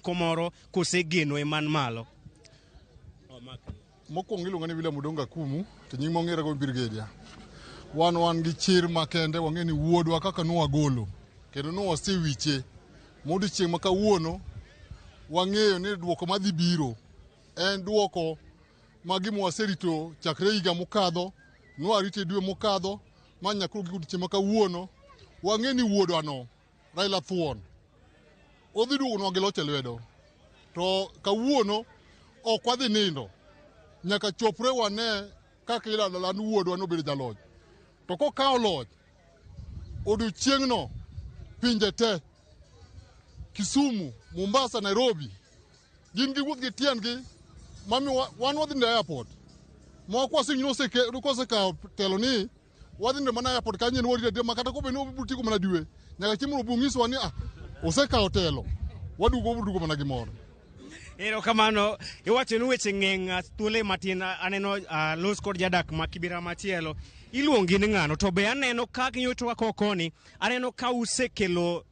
Komoro kose geno e man malo. Mokwongo iluonga ni William Odongo Akumu, to nying mong'ere go Brigadier. Wan wan gi chir makende, wang'e ni wuodwa kaka nwagolo kendo nwasewiche modiochieng' ma kawuono wang'eyo ni duoko madhi biro en duoko ma gima waserito chakre higa mokadho, nwarito e dwe mokadho ma nyaka koro gik odiochieng' ma kawuono wang'e ni wuodwano Raila thuon odhi duogonwa gi loch e lwedo. To kawuono ok wadhi nindo nyaka chopre wane kaka ilando land wuodwa nobedo jaloch. To kokawo loch odiochieng'no pinje te Kisumu, Mombasa, Nairobi gin giwuoth gi tiendgi mami wan wadhi nindo e airport ma kwasewinjo ni kosekawo telo ni wadhi nindo mana e airport kanyo en warito adita ma kata kobedo ni wabiro tieko mana dwe nyaka chieng' moro obiro nyiswa ni ah osekawo telo waduogo waduogo mana gi mor. Erokamano. Iwacho ni weche ng'eng' thuole matin aneno los kod jadak ma Kibera machielo. Iluongi ni ng'ano? To be aneno ka king'iyo toka koni, aneno ka usekelo